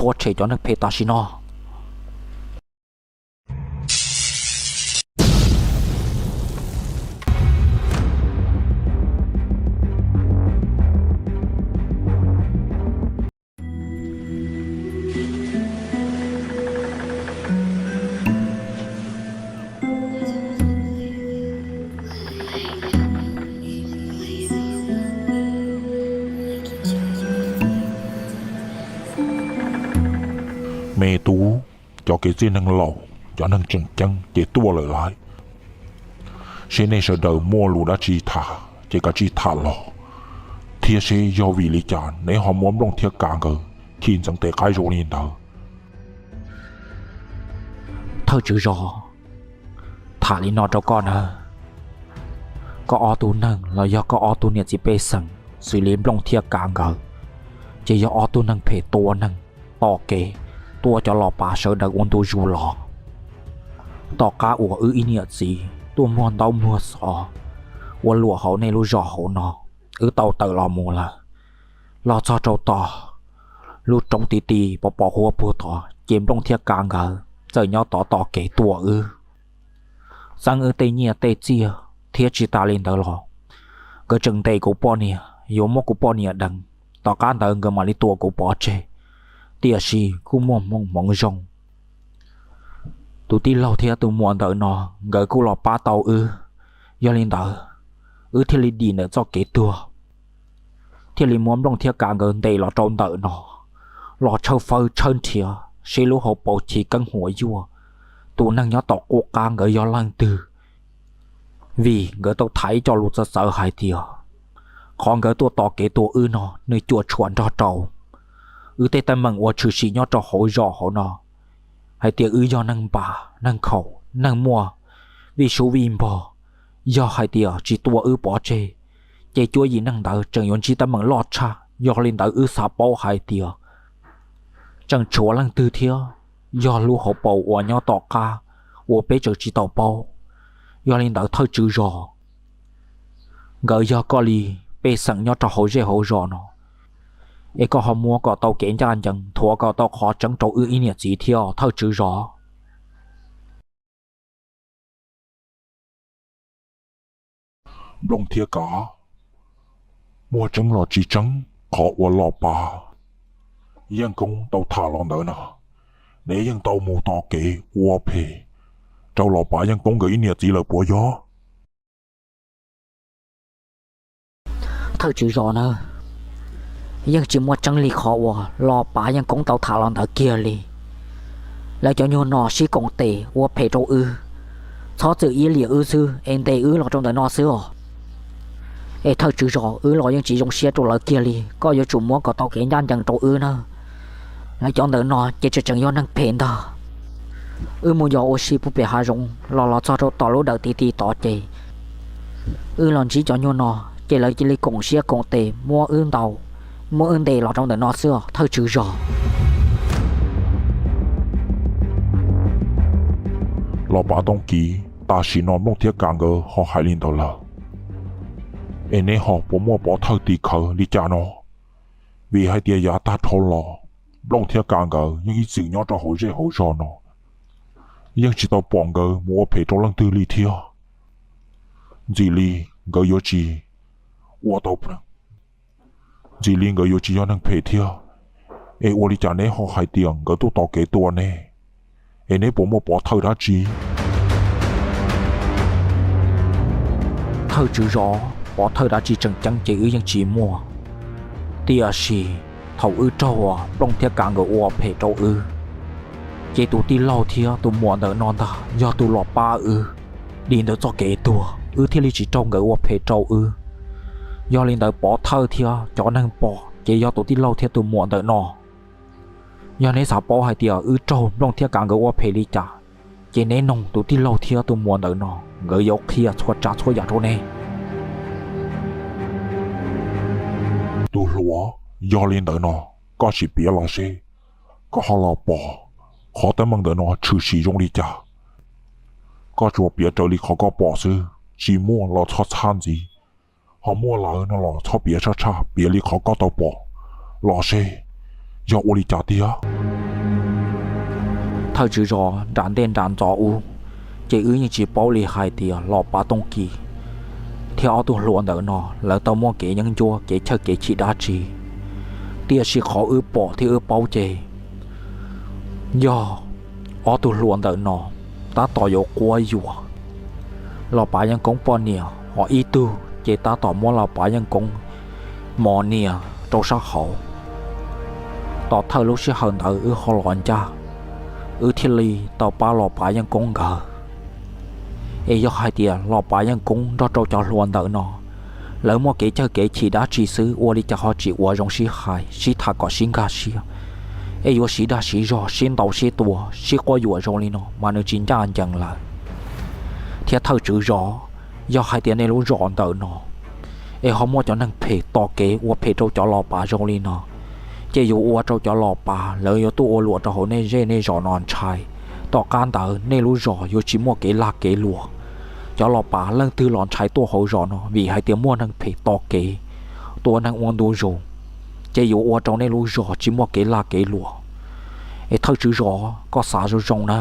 phua rhem cov neeg phem tam sim no. Me tub, cov kev txij neeg laus, cov neeg tseem ceeb ces tuaj lawm lauj. Seb nej sawv daws muaj lus dab tsi tham ces kav tsij tham los, thiab seb yog vim li cas neb ho muab Nplooj thiab Kav nkawd khi ntxeev tes qaib zoo li ntawd. Thawj tswv zos, tham li no rau koj nawb. Koj ob tug neeg los yog koj ob tug niam txiv pej xeem xws li Nplooj thiab Kav nkawd, ces yog ob tug neeg phem tua neeg, tom kev tua cov los pav sawv daws ua ntu zus los. Tom qab uas wb ib niam txiv tuaj muag ntaub muag xov ua luam hauv nej lub zos hauv no, wb tau tawm los mus lawm. Los txog rau tom lub roob ti ti pos pos huab puag tod ces Nplooj thiab Kav nkawd txawm nyob tod tom kev tua wb. Txeeb wb tej nyiaj tej txiaj, thiab tsis tas li ntawd los nkawd tseem ntes kuv poj niam, yuav muab kuv poj niam deev. Tom qab ntawd nkawd mam li tua kuv pov tseg. Tiam sis kuj muaj hmoo hmoov zoo, tus tij laug thiab tus muam ntawm no nkawd kuj los pab tau wb. Yog li ntawd, wb thiaj li dim ntawm txoj kev tuag, thiaj li muab Nplooj thiab Kav nkawd ntes los rau ntawm no, los tshawb fawb tshawb nrhiav seb lub hauv paus chiv keeb huam yuaj, tus neeg nyob tom qub qab nkawd yog leej twg. Vim nkawd tau tham ib co lus txawv txawv hais tias qhov nkawd tuaj tos kev tua wb no nws cuam tshuam nrog rau wb tej teeb meem uas tshwm sim nyob rau hauv zos hauv no, hais tias wb yog neeg npam neeg khaum, neeg muaj vij sub vij npog. Yog hais tias tsis tua wb pov tseg, ces cuab yim neeg ntawd tseem yuav ntsib teeb meem loj tshaj. Yog li ntawd wb xav paub hais tias tseem tshuav leej twg thiab yog lub hauv paus uas nyob tom qab uas peb tseem tsis tau paub. Yog li ntawd thawj tswv zos, nkawd yog koj li pej xeem nyob rau hauv zej hauv zos no, es koj ho muab kom tau kev ncaj ncees, nthuav kom tau qhov tseeb rau wb ib niam txiv thiab thawj tswv zos. Nplooj thiab Kav, muaj tseeb los tsis tseeb, qhov uas Los Pav Yeej Koob tau tham los ntawd no, neb yeej tau mus tos kev ua phem rau Los Pav Yeej Koob nkawd ib niam txiv lawm puas yog? Thawj tswv zos na, yeej tsis muaj tseeb li qhov uas Los Pav Yeej Koob tau tham los ntawd kiag li. Lawv cov nyuag no sib koom tes ua phem rau wb, txhob txwm iab liam wb xwb es ntes wb los rau ntawm no xwb os. Es thawj tswv zos, wb los yeej tsis zoo siab rau lawv kiag li, koj yuav tsum muab kom tau kev ncaj ncees rau wb na. Lawv cov ntawm no ces tseem tseem yog neeg phem ntag. Wb mus yos ua si puag pem hav zoov los los txog rau tom lub dawm ti ti tod ces wb los ntsib cov nyuag no, ces lawv cia li koom siab koom tes muab wb ntaus, muab wb ntes los rau ntawm no xwb os thawj tswv zos. Los Pav Tooj Kiv, tam sim no Nplooj thiab Kav nkawd ho hais li ntawd lawm, es neb ho puas muaj pov thawj tim khawv li cas no? Vim hais tias yav tag dhau los Nplooj thiab Kav nkawd yeej ib txwm nyob rau hauv zej hauv zos no, yeej tsis tau pom nkawd mus ua phem rau leej twg li thiab. Ntxim li nkawd yuav tsis ua tau, ntxim li nkawd yuav tsis yog neeg phem thiab. Es ua li cas neb ho hais tias nkawd tuaj tos kev tua neb? Es neb puas muaj pov thawj dab tsi? Thawj tswv zos, pov thawj dab tsi tseem ceeb ces wb yeej tsis muaj. Tiam sis thaum wb raug uas Nplooj thiab Kav nkawd ua phem rau wb, ces tus tij laug thiab tus muam ntawm no ntag yog tus los pab wb dim ntawm txoj kev tuag, wb thiaj li tsis raug nkawd ua phem rau wb. Yog li ntawd pov thawj thiab cov neeg pom ces yog tus tij laug thiab tus muam ntawm no. Yog neb xav paub hais tias wb raug Nplooj thiab Kav nkawd ua phem li cas, ces neb noog tus tij laug thiab tus muam ntawm no, nkawd yuav qhia txhua tsav txhua yam rau neb. Tus hluas, yog li ntawd no, koj sim piav los seb, koj ho los pom qhov teeb meem ntawm no tshwm sim zoo li cas? Koj tsuas piav raws li qhov koj pom xwb, tsis muaj los txhob txhab ntxiv, ho muaj lawm no los txhob piav tshaj tshaj, piav li qhov koj tau pom los seb yog ua li cas tiag. Thawj tswv zos nram ntej nram ntxov ub, ces wb yeej tsis paub li hais tias Los Pav Tooj Kis thiab ob tug hluas ntawm no lawv tau muaj kev yeeb ncuab kev chawj kev chim dab tsi. Tiam sis qhov wb pom thiab wb paub ces yog ob tug hluas ntawm no tab tom yuav quab yuam Los Pav Yeej Koob poj niam, ho ib tug ces tab tom muab Los Pav Yeej Koob mos nias rau sab hauv. Tom thawj lub sij hawm ntawd wb ho los ncaj, wb thiaj li tau pab Los Pav Yeej Koob nkawd. Es yog hais tias Los Pav Yeej Koob nrog rau cov hluas ntawm no lawv muaj kev chawj kev chim dab tsi xwb, ua li cas ho tsis ua zoo sib hais sib tham kom sib nkag siab, es yuav sib dag sib zog sib ntaus sib tua sib quab yuam zoo li no mas nws tsis ncaj ncees lawm. Thiab thawj tswv zos, yog hais tias nej lub zos ntawm no es ho muaj cov neeg phem tos kev ua phem rau cov Los Pav zoo li no, ces yuav ua rau cov Los Pav lawv yuav tuaj ua luam rau hauv nej zej nej zos no ntshai. Tom qab ntawd nej lub zos yuav tsis muaj kev lag kev luam. Cov Los Pav leej twg los ntshai tuaj hauv zos no vim hais tias muaj neeg phem tos kev tua neeg ua ntu zus, ces yuav ua rau nej lub zos tsis muaj kev lag kev luam. Es thawj tswv zos, koj xav zoo zoo na,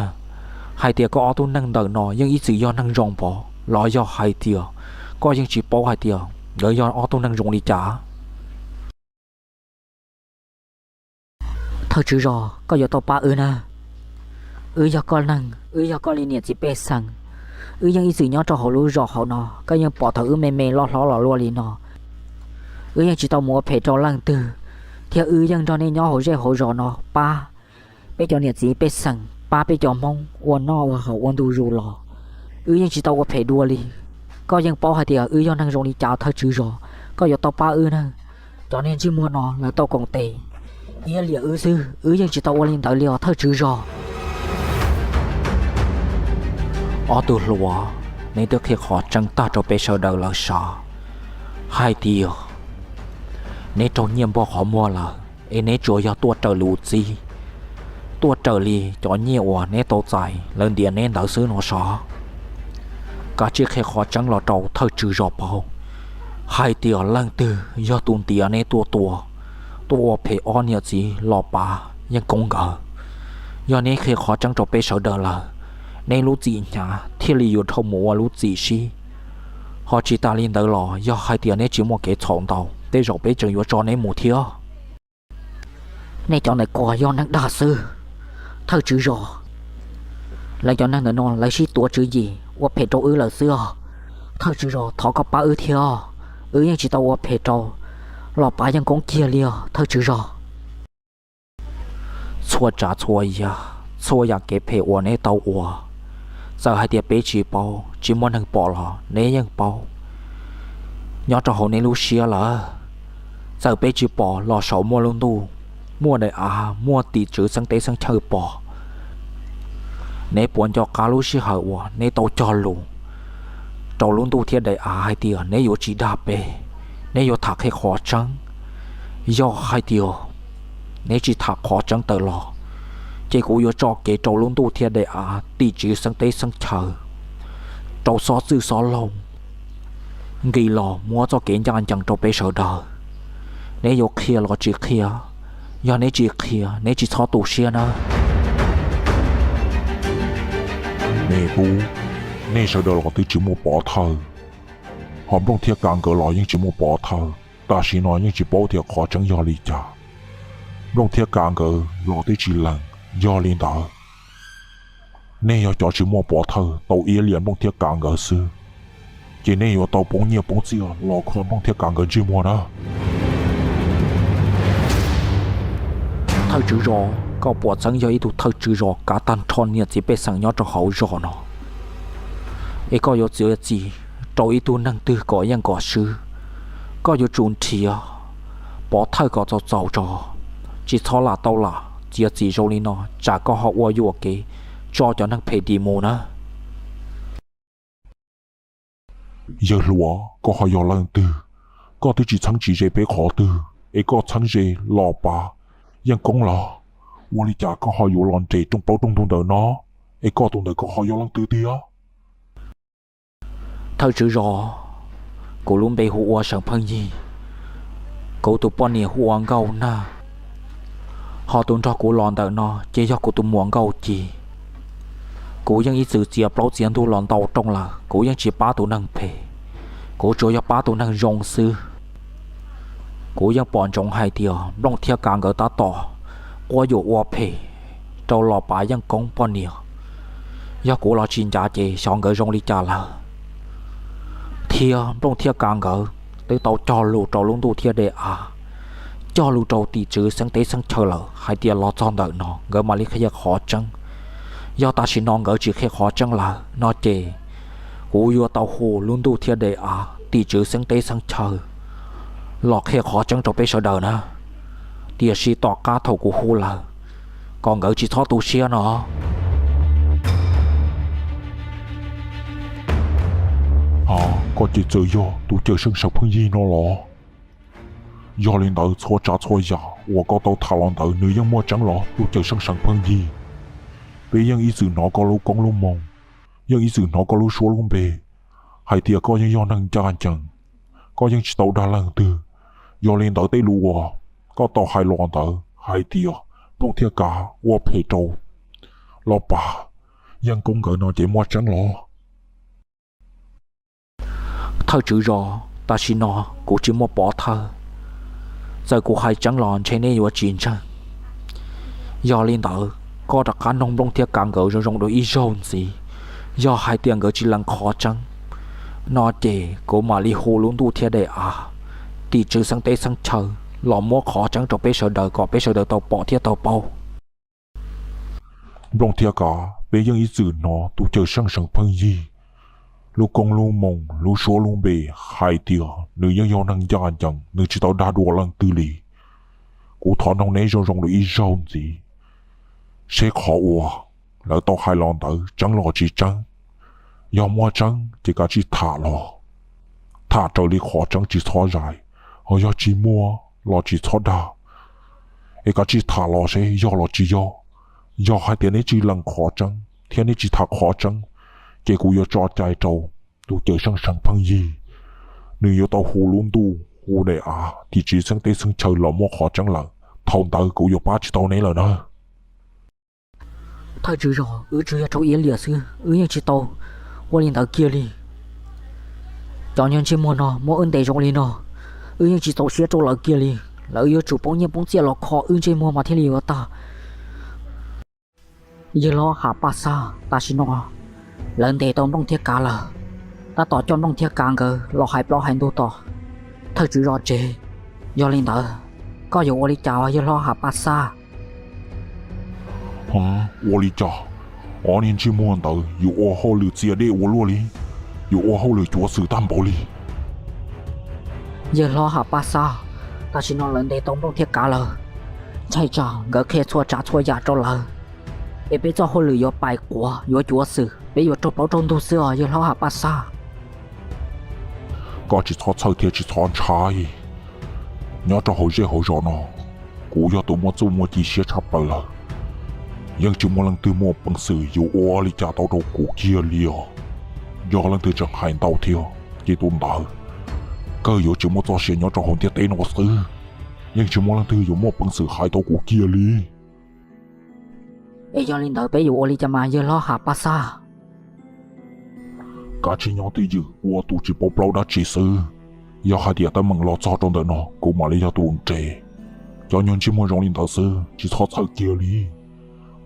hais tias koj ob tug neeg ntawm no yeej ib txwm yog neeg zoo npaum los yog hais tias koj yeej tsis paub hais tias nkawd yog ob tug neeg zoo li cas? Thawj tswv zos, koj yuav tau pab wb na. Wb yog koj neeg, wb yog koj li niam txiv pej xeem. Wb yeej ib txwm nyob rau hauv lub zos hauv no, koj yeej pom thaum wb me me loj hlob los luaj li no. Wb yeej tsis tau mus ua phem rau leej twg, thiab wb yeej nrog nej nyob hauv zej hauv zos no pab peb cov niam txiv pej xeem, pab peb cov Hmoob ua noj ua haus ua ntu zus los. Wb yeej tsis tau ua phem dua li. Koj yeej paub hais tias wb yog neeg zoo li cas thawj tswv zos, koj yuav tau pab wb na. Cov niag ntsej muag no lawv tau koom tes iab liam wb xwb, wb yeej tsis tau ua li ntawd li os thawj tswv zos. Ob tug hluas, neb twb qhia qhov tseeb tag rau peb sawv daws lawm sav, hais tias neb raug nyiaj npog qhov muag lawm es neb tsuas yog tuaj raws lus txib, tuaj raws li cov nyiaj uas neb tau txais lawv ntiav neb ntawd xwb no sav. Kav tsij qhia qhov tseeb los rau thawj tswv zos paub, hais tias leej twg yog tus ntiav neb tuaj tua, tuaj ua phem ob niam txiv Los Pav Yeej Koob nkawd. Yog neb qhia qhov tseeb rau peb sawv daws lawm, neb lub txim hnyav thiaj li yuav dhau mus ua lub txim sib. Ho tsis tas li ntawd los yog hais tias neb tsis muaj kev txhaum ntau, tej zaum peb tseem yuav tso neb mus thiab. Nej cov ntawm ko yog neeg dag xwb, thawj tswv zos. Lawv cov neeg ntawm no lawv sib tuav tswv yim ua phem rau wb lawm xwb os. Thawj tswv zos, thov koj pab wb thiab, wb yeej tsis tau ua phem rau Los Pav Yeej Koob kiag li os thawj tswv zos. Txhua tsav txhua yam, txhua yam kev phem uas neb tau ua, txawm hais tias peb tsis paub, tsis muaj neeg pom los neb yeej paub nyob rau hauv neb lub siab lawm. Txawm peb tsis pom los saum muaj lub ntuj, muaj daim av, muaj tim tswv xeeb teb xeeb chaw pom. Neb puas nco qab lub sij hawm uas neb tau cog lus rau lub ntuj thiab daim av hais tias neb yuav tsis dag peb, neb yuav tham qhia qhov tseeb? Yog hais tias neb tsis tham qhov tseeb tawm los, ces kuv yuav tso kev rau lub ntuj thiab daim av, tim tswv xeeb teb xeeb chaw, rau xob txwj xob loog nqis los muab txoj kev ncaj ncees rau peb sawv daws. Neb yuav qhia los tsis qhia? Yog neb tsis qhia, neb tsis txhob tu siab nawb. Me tub, nej sawv daws los twb tsis muaj pov thawj, ho Nplooj thiab Kav nkawd los yeej tsis muaj pov thawj. Tam sim no yeej tsis paub tias qhov tseeb yog li cas. Nplooj thiab Kav nkawd los twb tsis lees, yog li ntawd nej yog cov tsis muaj pov thawj tau iab liam Nplooj thiab Kav nkawd xwb, ces nej yuav tau poob nyiaj poob txiaj los kho Nplooj thiab Kav nkawd ntsej muag na. Thawj tswv zos, koj puas txeeb yog ib tug thawj tswv zos kav tag nrho niam txiv pej xeem nyob rau hauv zos no, es koj yuav txiav txim rau ib tug neeg twg kom yeej kom swb? Koj yuav tsum nrhiav pov thawj kom txaus txaus tso, tsis txhob lam tau lam txiav txim zoo li no, tsam koj ho ua yuam kev tso cov neeg phem dim mus na. Yawg hluas, koj ho yog leej twg? Koj twb tsis txheeb tsis ze peb qhov twg es koj txheeb ze Los Pav Yeej Koob los? Ua li cas koj ho yuav los nres rooj plaub rooj ntug ntawm no? Es koj tus ntawd koj ho yog leej twg tiag? Thawj tswv zos, kuv lub npe hu ua Seem Pheej Yig, kuv tus poj niam hu ua Nkauj Nag, ho tus nrog kuv los ntawm no ces yog kuv tus muam Nkauj Ci. Kuv yeej ib txwm txiav plaub txiav ntug los ntau rooj lawm, kuv yeej tsis pab tus neeg phem, kuv tsuas yog pab tus neeg zoo xwb. Kuv yeej pom ntsoov hais tias Nplooj thiab Kav nkawd tab tom quab yuam ua phem rau Los Pav Yeej Koob poj niam. Yog kuv los tsis ncav ces xyov nkawd zoo li cas lawm. Thiab Nplooj thiab Kav nkawd twb tau cog lus rau lub ntuj thiab daim av, cog lus rau tim tswv xeeb teb xeeb chaw lawm hais tias los txog ntawm no nkawd mam li qhia qhov tseeb. Yog tam sim no nkawd tsis qhia qhov tseeb lawm no ces kuv yuav tau hu lub ntuj thiab daim av, tim tswv xeeb teb xeeb chaw los qhia qhov tseeb rau peb sawv daws na. Tiam sis tom qab thaum kuv hu lawm, kom nkawd tsis txhob tu siab no. Koj ces txawm yog tus Cawm Seej Seem Pheej Yig no los? Yog li ntawd txhua tsav txhua yam uas koj tau tham los ntawd nws yeej muaj tseeb los tus Cawm Seej Seem Pheej Yig? Peb yeej ib txwm hnov koj lub koob lub moo, yeej ib txwm hnov koj lub suab lub npe hais tias koj yeej yog neeg ncaj ncees, koj yeej tsis tau dag leej twg. Yog li ntawd tej lus uas koj tau hais los ntawd hais tias Nplooj thiab Kav ua phem rau Los Pav Yeej Koob nkawd no ces muaj tseeb los? Thawj tswv zos, tam sim no kuv tsis muaj pov thawj, txawm kuv hais tseeb los ntshe nej yuav tsis ntseeg. Yog li ntawd koj rov qab noog Nplooj thiab Kav nkawd zoo zoo dua ib zaug ntxiv. Yog hais tias nkawd tsis lees qhov tseeb no ces kuv mam li hu lub ntuj thiab daim av, tim tswv xeeb teb xeeb chaw los muab qhov tseeb rau peb sawv daws kom peb sawv daws tau pom thiab tau paub. Nplooj thiab Kav, peb yeej ib txwm hnov tus Cawm Seej Seem Pheej Yig lub koob lub moo, lub suab lub npe hais tias nws yeej yog neeg ncaj ncees, nws tsis tau dag dua leej twg li. Kuv thov noog neb zoo zoo dua ib zaug ntxiv, seb qhov uas lawv tau hais los ntawd tseeb los tsis tseeb? Yog muaj tseeb ces kav tsij tham los, tham raws li qhov tseeb tsis txhob zais, ho yog tsis muaj los tsis txhob dag, es kav tsij tham los seb yog los tsis yog. Yog hais tias neb tsis lees qhov tseeb thiab neb tsis tham qhov tseeb, ces kuv yuav tso cai rau tus Cawm Seej Seem Pheej Yig, nws yuav tau hu lub ntuj hu daim av, tim tswv xeeb teb xeeb chaw los muab qhov tseeb lawm, thaum ntawd kuv yuav pab tsis tau neb lawm na. Thawj tswv zos, wb tsuas yog raug iab liam xwb, wb yeej tsis tau ua li ntawd kiag li. Cov nyuag ntsej muag no muab wb ntes zoo li no, wb yeej tsis txaus siab rau lawv kiag li. Lawv yuav tsum poob nyiaj poob txiaj los kho wb ntsej muag mas thiaj li yuav tag. Yawg hlob Ham Paj Xaj, tam sim no lawv ntes tau Nplooj thiab Kav lawm, tab tom coj Nplooj thiab Kav nkawd los hais plaub hais ntug tom thawj tswv zos tsev. Yog li ntawd, koj yuav ua li cas os yawg hlob Ham Paj Xaj? Ua li cas? Ob niag ntsej muag ntawd yuav ua hauj lwm txias dej ua luaj li, yuav ua hauj lwm cuav xwm tag npaum li. Yawg hlob Ham Paj Xaj, tam sim no lawv ntes tau Nplooj thiab Kav lawm, ntshai tsam nkawd qhia txhua tsav txhua yam rau lawv, es peb txoj hauj lwm yuav pais quav yuav cuav xwm, peb yuav raug plaub raug ntug xwb os yawg hlob Ham Paj Xaj. Koj tsis txhob txhawj thiab tsis txhob ntshai. Nyob rau hauv zej hauv zos no, kuv yog tus muaj txuj muaj ci siab tshaj plaws lawm. Yeej tsis muaj leej twg muaj peev xwm yuav ua li cas tau rau kuv kiag li os. Yog leej twg tseem hais ntau thiab, ces tus ntawd kawg yuav tsis muaj txoj sia nyob rau hauv ntiaj teb no xwb. Yeej tsis muaj leej twg yuav muaj peev xwm hais tau kuv kiag li. Es yog li ntawd peb yuav ua li cas mas yawg hlob Ham Paj Xaj? Kav tsij nyob twj ywm ua tus tsis paub plaub dab tsi xwb. Yog hais tias teeb meem los txog rau ntawm no kuv mam li yog tus nres. Cov nyuag ntsej muag zoo li ntawd xwb tsis txhob txhawj kiag li.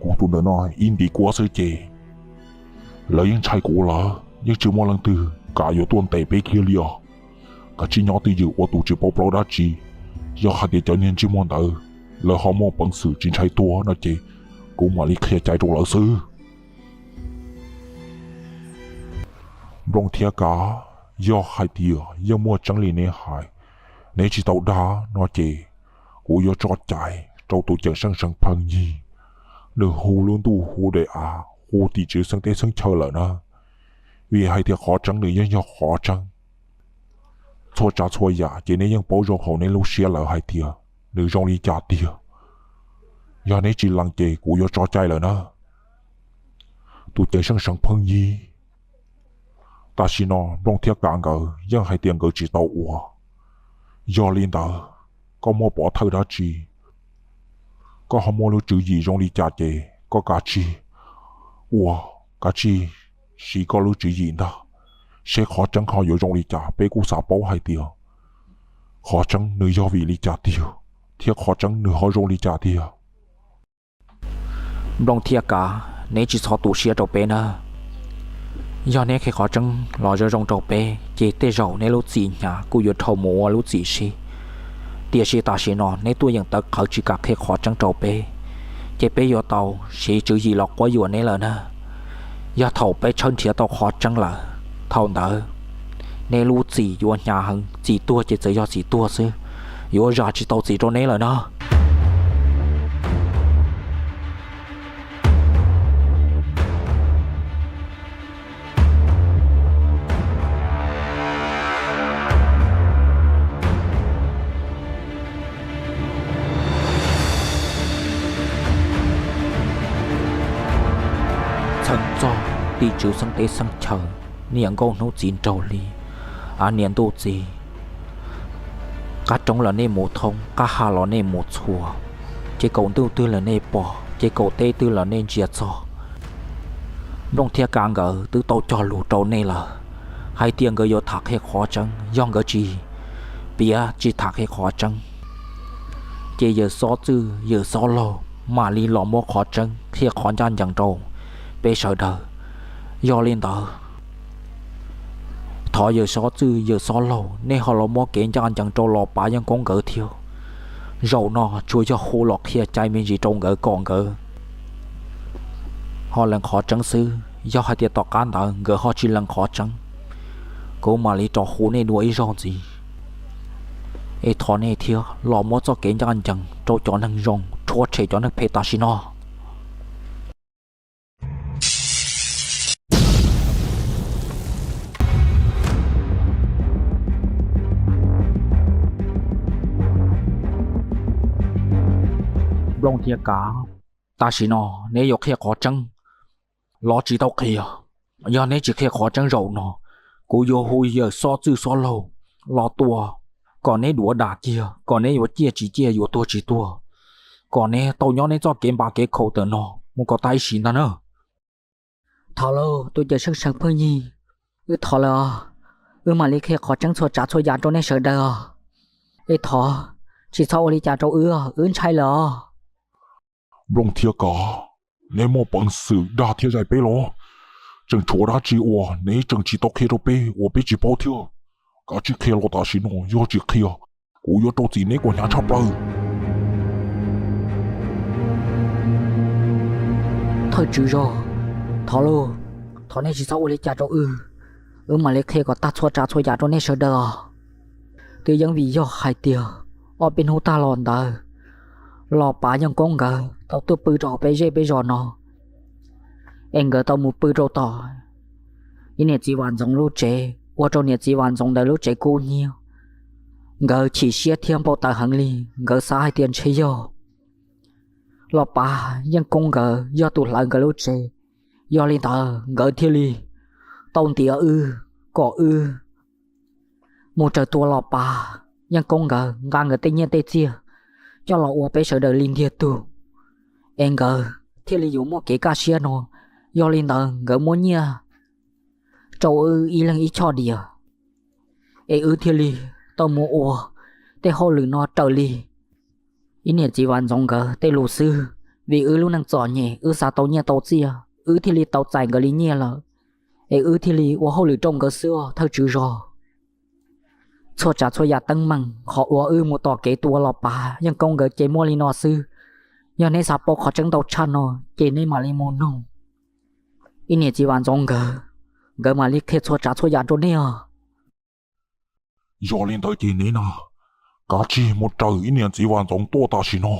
Kuv tus ntawm no ib ntiv kuab xwb ces lawv yeej ntshai kuv lawm, yeej tsis muaj leej twg kam yuav tuaj ntes peb kiag li os. Kav tsij nyob twj ywm ua tus tsis paub plaub dab tsi. Yog hais tias cov niag ntsej muag ntawd lawv ho muaj peev xwm tsis ntshai tuag no ces kuv mam li qhia cai rau lawv xwb. Nplooj thiab Kav, yog hais tias yeej muaj tseeb li neb hais, neb tsis tau dag no ces kuv yuav tso cai rau tus Ceem Seej Seem Pheej Yig, nws hu lub ntuj hu daim av hu tim tswv xeeb teb xeeb chaw lawm na. Vim hais tias qhov tseeb nws yeej yog qhov tseeb. Txhua tsav txhua yam ces neb yeej paub zoo hauv neb lub siab lawm hais tias nws zoo li cas tiag. Yog neb tsis lees ces kuv yuav tso cai lawm na. Tus Ceem Seej Seem Pheej Yig, tam sim no Nplooj thiab Kav nkawd yeej hais tias nkawd tsis tau ua. Yog li ntawd, koj muaj pov thawj dab tsi, koj ho muaj lub tswv yim zoo li cas ces koj kav tsij ua, kav tsij siv koj lub tswv yim ntag, seb qhov tseeb ho yuav zoo li cas. Peb kuj xav paub hais tias qhov tseeb nws yog vim li cas tiag, thiab qhov tseeb nws ho zoo li cas tiag. Nplooj thiab Kav, neb tsis txhob tu siab rau peb nawb. Yog neb qhia qhov tseeb los zoo zoo rau peb, ces tej zaum neb lub txim hnyav kuj yuav dhau mus ua lub txim sib. Tiam sis tam sim no neb tuaj yeem tawv qhawv tsis kam qhia qhov tseeb rau peb, ces peb yuav tau siv tswv yim los quab yuam neb lawm na. Yog thaum peb tshawb nrhiav tau qhov tseeb lawm, thaum ntawd neb lub txim yuav hnyav heev, txim tuag ces txawm yog txim tuag xwb, yuav zam tsis tau txim rau neb lawm na. Txheej txog tim tswv xeeb teb xeeb chaw, niam nkauj hnub txiv nraug li, av niam ntuj txiv, qab roob los nej mus thoob, qab ha los nej mus txhua, ces kaum ntuj twg los nej pom, ces kaum teb twg los nej ntsia txog. Nplooj thiab Kav nkawd twb tau cog lus rau nej lawm, hais tias nkawd yuav tham qhia qhov tseeb. Yog nkawd tsis piav tsis tham qhia qhov tseeb, ces yawm Xob Txwj yawm Xob Laug mam li los muab qhov tseeb qhia qhov ncaj ncees rau peb sawv daws. Yog li ntawd, thov yawm Xob Txwj yawm Xob Laug nej ho los muab kev ncaj ncees rau Los Pav Yeej Koob nkawd thiab. Zaum no tsuas yog hu los qhia cai me ntsis rau nkawd kom nkawd ho lees qhov tseeb xwb. Yog hais tias tom qab ntawd nkawd ho tsis lees qhov tseeb, kuv mam li rov hu nej dua ib zaug ntxiv. Es thov nej thiab los muab txoj kev ncaj ncees rau cov neeg zoo, rhuav tshem cov neeg phem tam sim no. Nplooj thiab Kav, tam sim no neb yuav qhia qhov tseeb los tsis tau qhia? Yog neb tsis qhia qhov tseeb zaum no, kuv yuav hu yawm Xob Txwj Xob Laug los tua kom neb duav dam kiag, kom neb yuav ciaj tsis ciaj, yuav tuag tsis tuag, kom neb tau nyob neb txoj kev npam kev khaum tam no mus kom tag ib sim ntag na. Thov lauj tus cawm seej seev phooj ywg, wb thov lawm os, wb mam li qhia qhov tseeb txhua tsav txhua yam rau nej sawv daws os. Es thov tsis txhob ua li cas rau wb os, wb ntshai lawm os. Nplooj thiab Kav, neb muaj peev xwm dag thiab zais peb los? Tseem tshuav dab tsi uas neb tseem tsis tau qhia rau peb uas peb tsis paub thiab? Kav tsij qhia los tam sim no, yog tsis qhia, kuv yuav rau txim neb kom hnyav tshaj plaws. Thawj tswv zos, thov lauj, thov nej tsis txhob ua li cas rau wb, wb mam li qhia kom tag txhua tsav txhua yam rau nej sawv daws os. Twb yeej vim yog hais tias ob peb hnub tag los ntawd, Los Pav Yeej Koob nkawd tau tuaj pw rau peb zej peb zos no, es nkawd tau mus pw rau tom ib niam txiv Vam Ntxoov lub tsev, ua rau niam txiv Vam Ntxoov ntawd lub tsev kub hnyiab. Nkawd chim siab thiab npau taws heev li, nkawd xav hais tias ntshe yog Los Pav Yeej Koob nkawd yog tus hlawv nkawd lub tsev. Yog li ntawd nkawd thiaj li tau ntiav wb kom wb mus raws tua Los Pav Yeej Koob nkawd, nqa nkawd tej nyiaj tej txiaj coj los ua peb sawv daws li ntiag tug, es nkawd thiaj li yuav muaj kev kaj siab no. Yog li ntawd nkawd muab nyiaj rau wb ib leeg ib choj dias, es wb thiaj li tau mus ua tej hauj lwm no raws li ib niam txiv Vam Ntxoov nkawd tej lus xwb. Vim wb lub neej txom nyem, wb xav tau nyiaj tau txiaj, wb thiaj li tau txais nkawd li nyiaj lawm, es wb thiaj li ua hauj lwm rau nkawd xwb os thawj tswv zos. Txhua tsav txhua yam teeb meem qhov uas wb mus tom kev tua Los Pav Yeej Koob nkawd ces muaj li no xwb. Yog neb xav paub qhov tseeb ntau tshaj no, ces neb mam li mus nug ib niam txiv Vam Ntxoov nkawd, nkawd mam li qhia txhua tsav txhua yam rau neb os. Yog li ntawd ces neb na, kav tsij mus raws ib niam txiv Vam Ntxoov tuaj tam sim no.